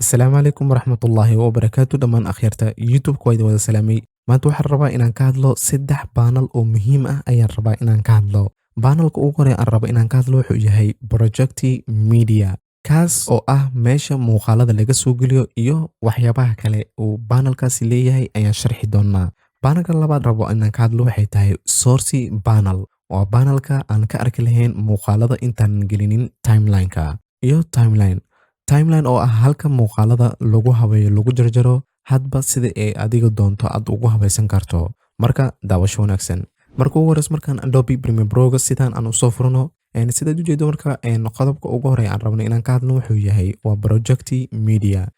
Asalaamu calaykum waraxmatullaahi wabarakaatu. Dhammaan akhyaarta YouTube waa idin wada salaamay. Maanta waxaan rabaa inaan ka hadlo saddex panel oo muhiim ah ayaan rabaa inaan ka hadlo. Panelka ugu horey aan rabo inaan ka hadlo wuxuu yahay Project Media, kaas oo ah meesha muuqaalada laga soo geliyo, iyo waxyaabaha kale uu panelkaasi leeyahay ayaan sharxi doonaa. Panelka labaad rabo inaan ka hadlo waxay tahay Source Panel, waa panelka aan ka arki lahayn muuqaalada intaan gelinin timelineka, iyo timeline oo ah halka muuqaalada lagu habeeyo, lagu jarjaro, hadba sida ay adiga doonto aad ugu habaysan karto. Marka daawasho wanaagsan. Marka ugu horeyso, markaan Adobe Premiere Pro-ga sidaan aan usoo furno, sidaad ujeedo, marka qodobka ugu horeeya aan rabno inaan ka hadlo wuxuu yahay waa Project Media,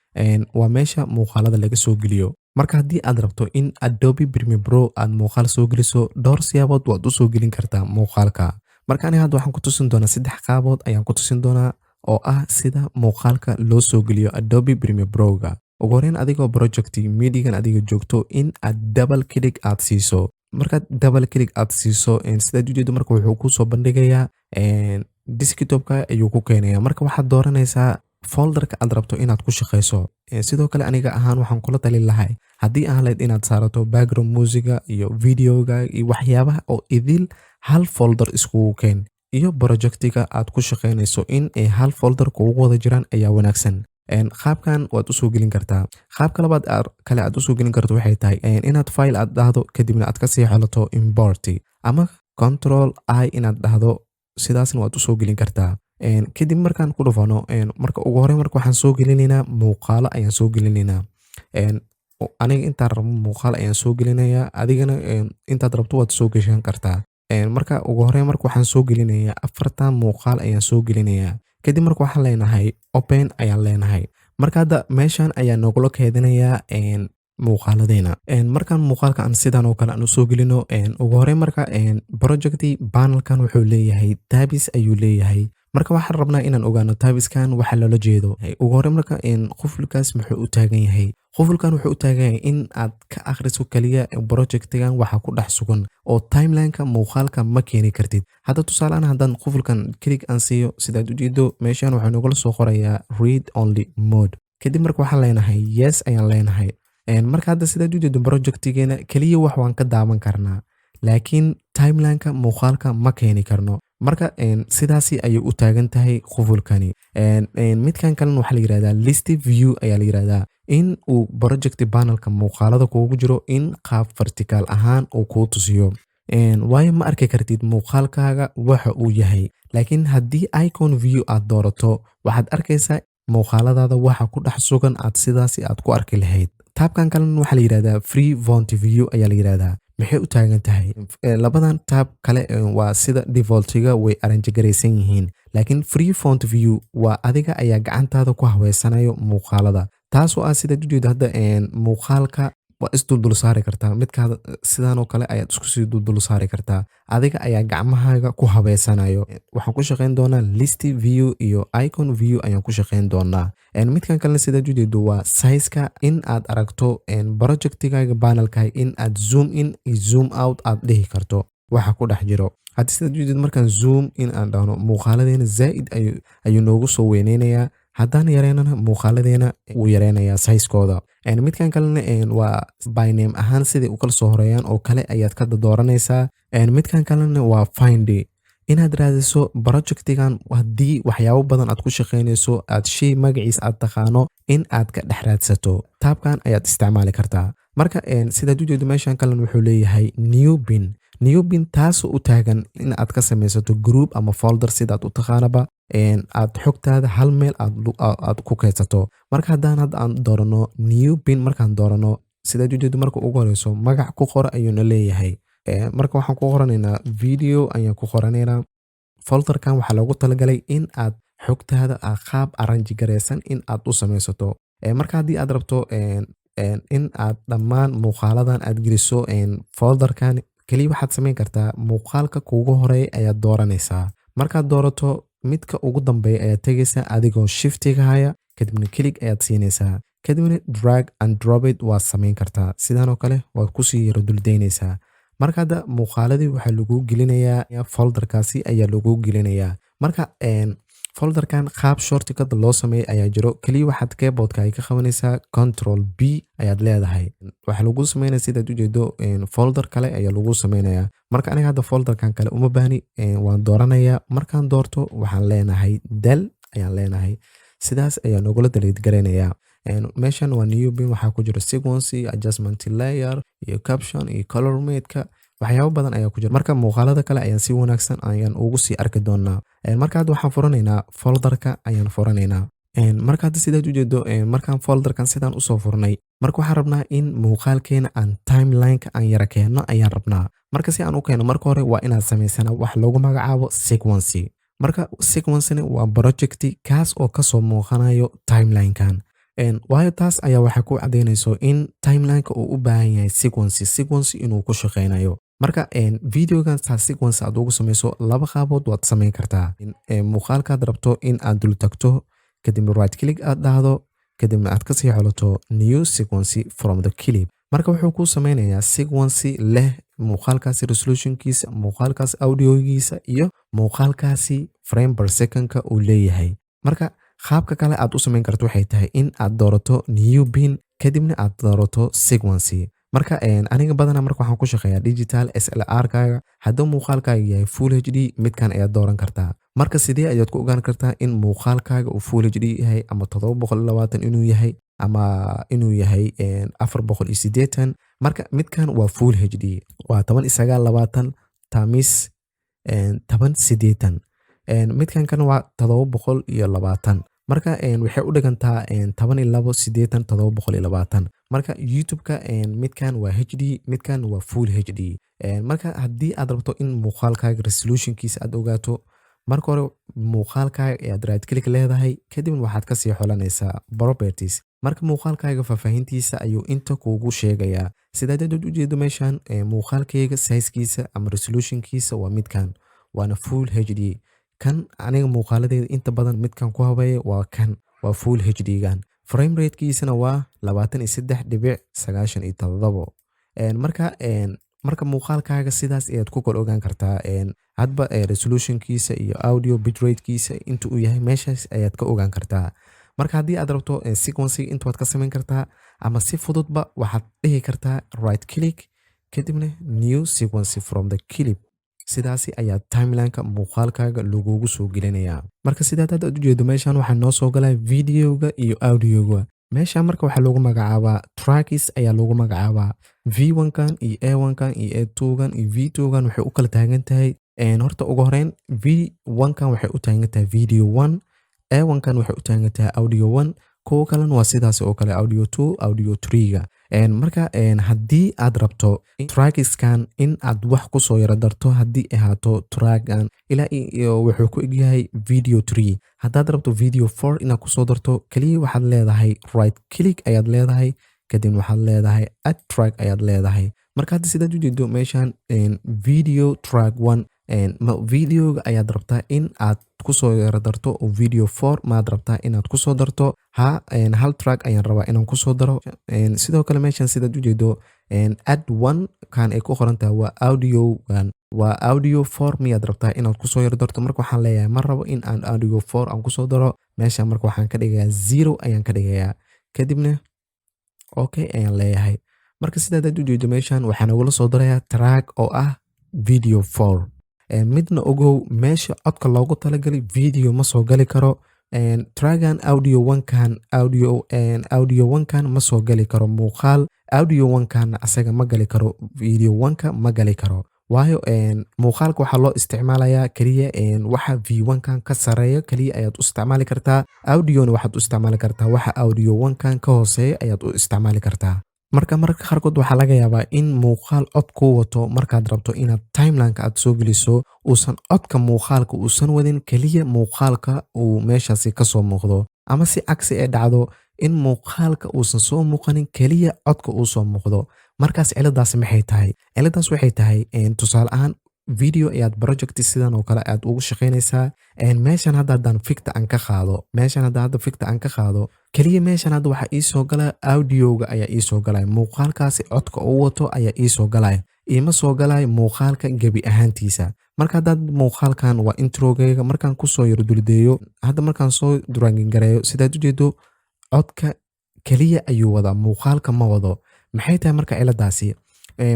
waa meesha muuqaalada laga soo geliyo. Marka haddii aad rabto in Adobe Premiere Pro aad muuqaal soo geliso, dhowr siyaabood waad usoo gelin kartaa muuqaalka. Marka aniga hadda waxaan ku tusin doonaa saddex qaabood ayaan ku tusin doonaa oo ah sida muuqaalka loo soo geliyo Adobe Premiere Pro-ga. Ugu horeyn, adigoo Project Mediagan adiga joogto, in aad double click aad siiso. Markaad double click aad siiso, sidaad ujeedo, marka wuxuu kusoo bandhigayaa desktopka ayuu ku keenaya. Marka waxaad dooranaysaa folderka aad rabto inaad ku shaqeyso. Sidoo kale, aniga ahaan waxaan kula talin lahay, haddii aan lahayd, inaad saarato background musiga iyo videoga iyo waxyaabaha oo idil hal folder iskugu keen, iyo projectiga aad ku shaqeynayso in ay hal folder kuugu wada jiraan ayaa wanaagsan. Qaabkan waad usoo gelin kartaa. Qaabka labaad kale aad usoo gelin karto waxay tahay inaad File aad dhahdo, kadibna aad kasii xolato Import, ama Control I inaad dhahdo, sidaasna waad usoo gelin kartaa. Kadib markaan ku dhufano, marka ugu horey marka waxaan soo gelinaynaa muuqaalo ayaan soo gelinaynaa. Aniga intaan rabo muuqaal ayaan soo gelinayaa, adigana intaad rabto waad soo geshan kartaa. Marka ugu horey marka waxaan soo gelinayaa afartan muuqaal ayaan soo gelinayaa. Kadib marka waxaan leenahay Open ayaan leenahay. Marka hadda meeshan ayaa noogula keedinayaa muuqaaladeena. Markaan muuqaalka aan sidan oo kale aan usoo gelino, ugu horey marka project panelkan wuxuu leeyahay tabs ayuu leeyahay. Marka waxaan rabnaa inaan ogaano tabskan waxa loola jeedo. Ugu horey marka qufulkaas muxuu u taagan yahay? Qufulkan wuxuu u taagan yahay in aad ka akhriso kaliya projectigan waxa ku dhex sugan, oo timelineka muuqaalka ma keeni kartid. Hadda tusaale ahaan, haddaan qufulkan click aan siiyo, sidaad ujeedo, meeshan waxaa nogula soo qorayaa read only mode. Kadib marka waxaan leenahay Yes ayaan leenahay. Marka hadda sidaad ujeedo, projectigeena kaliya wax waan ka daawan karnaa, laakiin timelineka muuqaalka ma keeni karno. Marka sidaasi ayay u taagan tahay qufulkani. Midkan kalena waxaa la yirahdaa list view ayaa la yirahdaa, in uu project panelka muuqaalada kuugu jiro in qaab vertical ahaan uu kuu tusiyo, waayo ma arki kartid muuqaalkaaga waxa uu yahay. Laakiin haddii icon view aad doorato, waxaad arkaysaa muuqaaladaada waxa ku dhex sugan, aad sidaasi aad ku arki lahayd. Tabkan kalena waxaa la yirahdaa free form view ayaa la yirahdaa. Maxay u taagan tahay labadan tab kale? Waa sida defaultiga, way arrange garaysan yihiin, laakiin free form view waa adiga ayaa gacantaada ku habeysanayo muuqaalada, taasoo ah sidaad ujeedo hadda muuqaalka waa isduldul saari kartaa. Midkaada sidan oo kale ayaad isku sii duldul saari kartaa, adiga ayaa gacmahaaga ku habeysanayo. Waxaan ku shaqeyn doonaa list view iyo icon view ayaan ku shaqeyn doonaa. Midkan kalena, sidaad ujeedo, waa sizeka, in aad aragto projectigaaga panelka, in aad zoom in iyo zoom out aad dhihi karto waxa ku dhex jiro. Hadda sidaad ujeedo, markaan zoom in aan dhahno, muuqaaladeena zaaid ayuu noogu soo weyneynayaa. Haddaan yareynana, muuqaaladeena wuu yareynayaa sizekooda. Midkan kalena waa by name ahaan, siday u kala soo horeeyaan oo kale ayaad ka dooranaysaa. Midkan kalena waa find, inaad raadiso projectigan. Haddii waxyaabo badan aad ku shaqaynayso, aad shay magaciisa aad taqaano, in aad ka dhex raadsato, tabkan ayaad isticmaali kartaa. Marka sidaad ujeedo, meeshan kalena wuxuu leeyahay new bin. New bin taasoo u taagan in aad ka samaysato group ama folder, sidaad u taqaanaba, aad xogtaada hal meel aad ku kaydsato. Marka haddaan hadda aan doorano new bin, markaan doorano, sidaad ujeedo, marka ugu horeyso magac ku qora ayuuna leeyahay. Marka waxaan ku qoranaynaa video ayaan ku qoranaynaa. Folderkan waxaa loogu talagalay in aad xogtaada qaab arrange garaysan in aad u samaysato. Marka haddii aad rabto in aad dhammaan muuqaaladan aad geliso folderkan, keliya waxaad samayn kartaa muuqaalka kuugu horeeya ayaad dooranaysaa. Markaad doorato, midka ugu dambeeya ayaad tegaysaa adigoo shiftiga haya, kadibna click ayaad siinaysaa, kadibna drag and drop it waad samayn kartaa. Sidan oo kale waad kusii yaro duldaynaysaa. Marka hadda muuqaaladii waxaa lagu gelinayaa folderkaasi ayaa lagu gelinayaa. Marka folderkan wuxuu leeyahay Folderkan qaab shortcut loo sameeyay ayaa jiro. Kaliya waxaad keyboardka ay ka qabanaysaa Control B ayaad leedahay. Waxaa lagu sameynaya, sidaad ujeedo, folder kale ayaa lagu sameynayaa. Marka aniga hadda folderkan kale uma baahni, waan dooranayaa. Markaan doorto, waxaan leenahay del ayaan leenahay. Sidaas ayaa nogula delete garaynayaa. Meeshan waa new bin. Waxaa ku jira sequence, adjustment layer iyo caption iyo color matte-ka. Waxyaabo badan ayaa ku jira. Marka muuqaalada kale ayaan si wanaagsan ayaan ugu sii arki doonaa. Marka hadda waxaan furanaynaa folderka ayaan furanaynaa. Marka hadda sidaad ujeedo, markaan folderkan sidaan usoo furnay, marka waxaan rabnaa in muuqaalkeena aan timelineka aan yara keenno ayaan rabnaa. Marka si aan u keeno, marka hore waa inaad samaysana wax loogu magacaabo sequence. Marka sequencena waa project kaas oo kasoo muuqanayo timelinekan, waayo taas ayaa waxaa ku cadaynayso in timelineka uu u baahan yahay sequence, sequence inuu ku shaqeynayo. Marka videogan saa sequence aad ugu samayso, laba qaabood waad samayn kartaa. Muuqaalkaad rabto in aad dul tagto, kadibna right click aad dhahdo, kadibna aad kasii xolato new sequence from the clip. Marka wuxuu kuu sameynayaa sequence leh muuqaalkaasi resolutionkiisa, muuqaalkaas audiogiisa iyo muuqaalkaasi frame per secondka uu leeyahay. Marka qaabka kale aad u samayn karto waxay tahay in aad doorato new bin, kadibna aad doorato sequence. Marka aniga badanaa marka waxaan ku shaqeeyaa digital SLR kaaga. Hadduu muuqaalkaaga yahay full HD, midkan ayaad dooran kartaa. Marka sidee ayaad ku ogaan kartaa in muuqaalkaaga uu full HD yahay ama 720 inuu yahay ama inuu yahay 480? Marka midkan waa full HD, waa 1920 times 1080. Midkan kan waa 720. Marka waxay u dhigantaa 12 80 720. Marka YouTube-ka midkan waa HD, midkan waa full HD. Marka haddii aad rabto in muuqaalkaaga resolutionkiisa aad ogaato, marka hore muuqaalkaaga ayaad right click leedahay, kadibna waxaad kasii xolanaysaa properties. Marka muuqaalkaaga faahfaahintiisa ayuu inta kuugu sheegayaa. Sidaad aad ujeedo meeshan, muuqaalkayga sizekiisa ama resolutionkiisa waa midkan, waana full HD. Kan aniga muuqaaladeeda inta badan midkan ku habeeya waa kan, waa full HD gan. Frame ratekiisana waa 23.97. Marka muuqaalkaaga sidaas ayaad ku kala ogaan kartaa hadba resolutionkiisa iyo audio bitratekiisa inta uu yahay, meeshaas ayaad ka ogaan kartaa. Marka haddii aad rabto sequencing, inta waad ka samayn kartaa, ama si fududba waxaad dhihi kartaa right click, kadibna new sequence from the clip. Sidaasi ayaa timelineka muuqaalkaaga lagugu soo gelinayaa. Marka sidaad hadda aad ujeedo, meeshan waxaa noo soo galaya videoga iyo audioga meesha. Marka waxaa loogu magacaabaa tracks ayaa loogu magacaabaa. V1 kan iyo A1 kan iyo A2 kan iyo V2 kan waxay u kala taagan tahay, horta ugu horeyn V1 kan waxay u taagan tahay video 1, A1 kan waxay u taagan tahay audio 1, kuwo kalena waa sidaas oo kale, audio 2, audio 3ga. Marka haddii aad rabto trackskan in aad wax kusoo yaro darto, haddii ahaato trackan ilaa iyo wuxuu ku egyahay video 3, haddaad rabto video 4 inaad kusoo darto, keliya waxaad leedahay right click ayaad leedahay, kadibna waxaad leedahay add track ayaad leedahay. Marka hadda sidaad ujeedo meeshan, video track 1, videoga ayaad rabtaa in aad kusoo yaro darto oo video 4 maad rabtaa inaad kusoo darto? Ha, hal track ayaan rabaa inaan kusoo daro. Sidoo kale meeshan sidaad ujeedo, add one kan ay ku qoran tahay waa audiogan, waa audio 4 miyaad rabtaa inaad kusoo yaro darto? Marka waxaan leeyahay ma rabo in aan audio 4 aan kusoo daro meeshan. Marka waxaan ka dhigayaa 0 ayaan ka dhigayaa, kadibna okay ayaan leeyahay. Marka sidaad aad ujeedo, meeshan waxaa nagula soo darayaa track oo ah video 4. Midna ogow, meesha codka loogu talagalay video ma soo gali karo. Trackan audio one kan, audio one kan ma soo gali karo muuqaal. Audio one kan asaga ma gali karo, video one ka ma gali karo, waayo muuqaalka waxaa loo isticmaalayaa keliya waxa V1 kan ka sareeyo keliya ayaad u isticmaali kartaa. Audiona waxaad u isticmaali kartaa waxa audio one kan ka hooseeya ayaad u isticmaali kartaa. Marka mararka qaarkood waxaa laga yaabaa in muuqaal cod kuu wato, markaad rabto inaad timelineka aad soo geliso, uusan codka muuqaalka uusan wadin, keliya muuqaalka uu meeshaasi kasoo muuqdo, ama si cagsi ay dhacdo in muuqaalka uusan soo muuqanin, keliya codka uu soo muuqdo. Markaas ciladaasi maxay tahay? Ciladaas waxay tahay, tusaale ahaan, video ayaad project sidan oo kale aad ugu shaqaynaysaa. Meeshan hadda haddaan tickta aan ka qaado, meeshan hadda tickta aan ka qaado, keliya meeshan hadda waxaa iisoo galaya audioga ayaa iisoo galaya, muuqaalkaasi codka uu wato ayaa iisoo galaya. Iima soo galayo muuqaalka gebi ahaantiisa. Marka haddaad muuqaalkan waa introgeyga, markaan kusoo yaro duldeeyo, hadda markaan soo dragging gareeyo, sidaad ujeedo codka keliya ayuu wadaa, muuqaalka ma wado. Maxay tahay marka ciladaasi?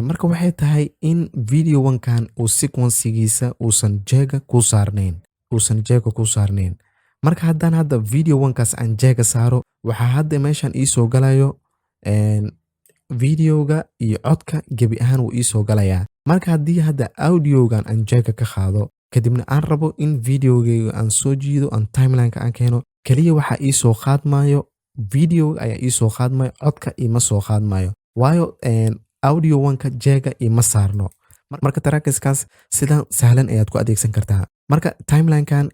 Marka waxay tahay in video one-kan uu sequencegiisa uusan checkga ku saarnayn, uusan checkga ku saarnayn. Marka haddaan hadda video one-kaas aan checkga saaro, waxaa hadda meeshan iisoo galayo videoga iyo codka gebi ahaan wuu iisoo galayaa. Marka haddii hadda audiogan aan checkga ka qaado, kadibna aan rabo in videogeyga aan soo jiido, aan timelineka aan keeno, keliya waxaa iisoo qaadmayo videoga ayaa iisoo qaadmayo, codka iima soo qaadmayo, waayo audio one-ka checkga iima saarno. Marka trackskaas sidan sahlan ayaad ku adeegsan kartaa. Marka timelinekan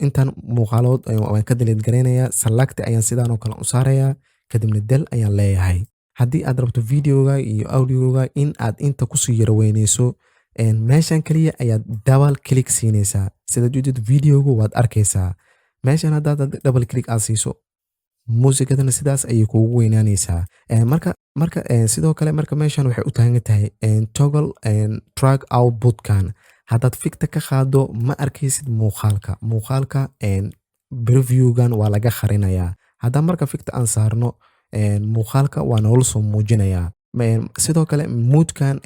intan muuqaalood waan ka delete gareynayaa, select ayaan sidaan oo kale u saarayaa, kadibna del ayaan leeyahay. Haddii aad rabto videoga iyo audioga in aad inta kusii yaro weyneyso, meeshan kaliya ayaad double click siinaysaa. Sidaad ujeedo videogu waad arkaysaa meeshan. Haddaad double click aad siiso, muusikadana sidaas ayay kuugu weynaanaysaa. Marka sidoo kale marka meeshan waxay u taagan tahay toggle track outputkan. Haddaad tickta ka qaado, ma arkaysid muuqaalka. Muuqaalka previewgan waa laga qarinayaa. Haddaan marka tickta aan saarno, muuqaalka waa noola soo muujinayaa. Sidoo kale mutekan,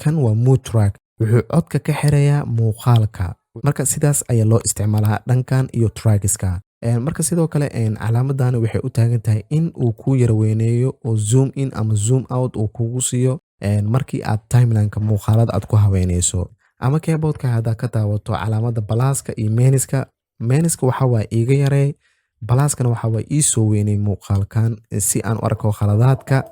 kan waa mute track, wuxuu codka ka xirayaa muuqaalka. Marka sidaas ayaa loo isticmaalaa dhankan iyo trackska. Marka sidoo kale calaamadani waxay u taagan tahay in uu kuu yara weyneeyo oo zoom in ama zoom out uu kugu siiyo markii aad timelineka muuqaalada aad ku habeyneyso. Ama keyboardka haddaad ka daawato calaamada pluska iyo minuska. Minuska waxa waaye iiga yareey, pluskana waxa waaye ii soo weyney muuqaalkan si aan u arko khaladaadka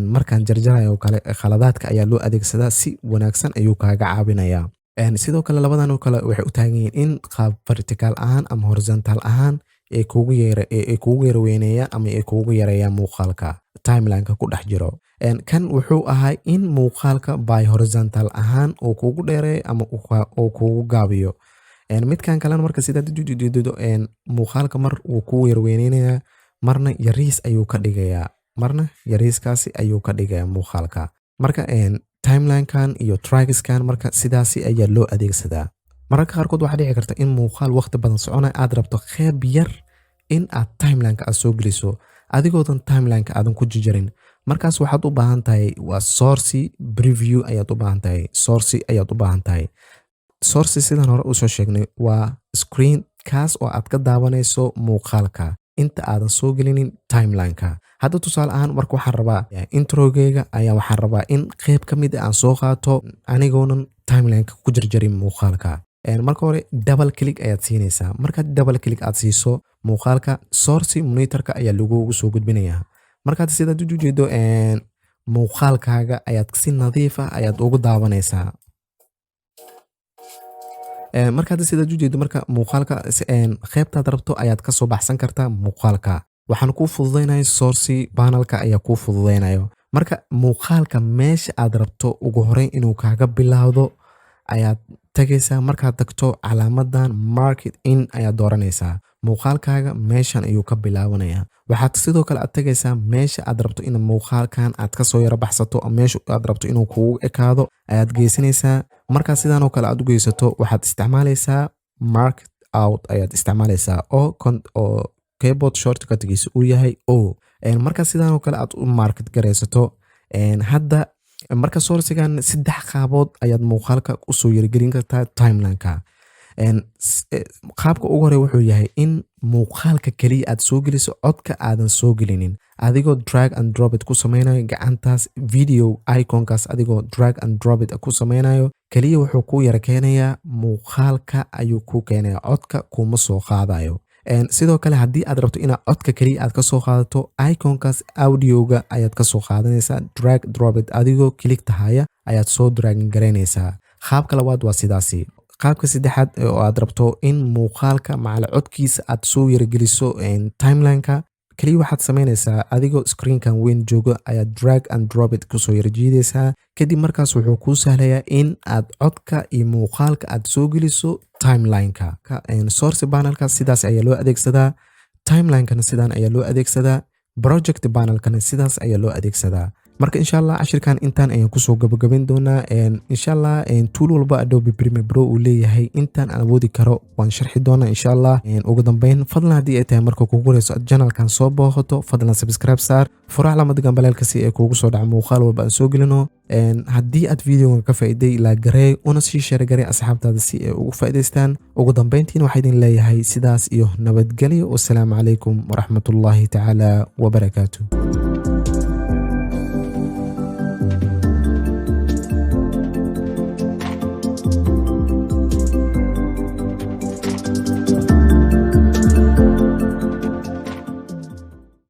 markaan jarjarayo oo kale. Khaladaadka ayaa loo adeegsadaa, si wanaagsan ayuu kaaga caawinayaa. Sidoo kale labadan oo kale waxay u taagan yihiin in qaab vertical ahaan ama horizontal ahaan ay kugu yara weyneeyaan ama ay kugu yareeyaan muuqaalka timelineka ku dhex jiro. Kan wuxuu ahaa in muuqaalka by horizontal ahaan uu kugu dheereeyo ama uu kugu gaabiyo. Midkan kalena marka sidaad ujeedo, muuqaalka mar wuu kugu yara weyneynayaa, marna yariis ayuu ka dhigayaa, marna yariiskaasi ayuu ka dhigayaa muuqaalka. Marka timelinekan iyo trackskan marka sidaasi ayaa loo adeegsadaa. Mararka qaarkood waxaa dhici karta in muuqaal waqti badan soconaya aad rabto qeyb yar in aad timelineka aad soo geliso adigoodan timelineka aadan ku jijarin. Markaas waxaad u baahan tahay waa source preview ayaad u baahan tahay, source ayaad u baahan tahay. Source sidaan hore usoo sheegnay waa screen kaas oo aad ka daawanayso muuqaalka inta aadan soo gelinin timelineka. Hadda tusaale ahaan marka waxaan rabaa introgeyga ayaa waxaan rabaa in qeyb ka mid ah aan soo qaato anigoonan timelineka ku jarjarin muuqaalka. Marka hore double click ayaad siinaysaa. Markaad double click aad siiso muuqaalka, source monitorka ayaa lagugu soo gudbinayaa. Markaad sidaad u jeedo, muuqaalkaaga ayaad si nadiif ah ayaad ugu daawanaysaa. Markaad sidaad u jeedo, marka muuqaalka qeybtaad rabto ayaad kasoo baxsan kartaa muuqaalka. Waxaan kuu fududeynaya source panelka ayaa kuu fududeynayo. Marka muuqaalka meesha aad rabto ugu horeyn inuu kaaga bilaawdo ayaad tagaysaa. Markaad tagto, calaamadan mark in ayaad dooranaysaa. Muuqaalkaaga meeshan ayuu ka bilaabanayaa. Waxaad sidoo kale aad tagaysaa meesha aad rabto in muuqaalkan aad kasoo yaro baxsato, meesha aad rabto inuu kugu ekaado ayaad geysanaysaa. Markaa sidaan oo kale aad u geysato, waxaad isticmaalaysaa mark out ayaad isticmaalaysaa oo keyboard shortcutgiisa uu yahay O. Marka sidaan oo kale aad u mark garaysato hadda, marka sourcigan saddex qaabood ayaad muuqaalka usoo yargelin kartaa timelineka. Qaabka ugu hore wuxuu yahay in muuqaalka keliya aad soo geliso, codka aadan soo gelinin, adigoo drag and drop it ku sameynayo gacantaas, video iconkaas adigoo drag and drop it ku sameynayo keliya. Wuxuu ku yara keenayaa muuqaalka ayuu ku keenaya, codka kuma soo qaadayo. Sidoo kale haddii aad rabto inaad codka keliya aad kasoo qaadato, iconkaas audioga ayaad kasoo qaadanaysaa. Drag drop it adigoo click tahaya ayaad soo dragging garaynaysaa. Qaabka labaad waa sidaasi. Qaabka saddexaad oo aad rabto in muuqaalka macala codkiisa aad soo yarageliso timelineka keliya, waxaad sameynaysaa adigoo screenkan weyn joogo ayaad drag and drop it kusoo yarajiidaysaa. Kadib markaas wuxuu kuu sahlayaa in aad codka iyo muuqaalka aad soo geliso timelineka. Source panelka sidaas ayaa loo adeegsadaa, timelinekana sidaan ayaa loo adeegsadaa, project panelkana sidaas ayaa loo adeegsadaa. Marka insha Allah cashirkan intaan ayaan kusoo gabagabayn doonaa. Insha Allah tool walba Adobe Premiere Pro uu leeyahay intaan aan awoodi karo waan sharxi doonaa insha Allah. Ugu dambeyn, fadlan haddii ay tahay marka kugu horeyso aad channelkan soo booqato, fadlan subscribe saar, fura calaamada gambaleelka si ay kuugu soo dhaco muuqaal walba aan soo gelino. Haddii aad videogan ka faa'iiday, like garee una sii share garee asxaabtaada si ay ugu faa'iidaystaan. Ugu dambeyntiina waxaa idin leeyahay sidaas iyo nabadgelyo. Wasalaamu calaykum waraxmatullaahi tacaala wabarakaatu.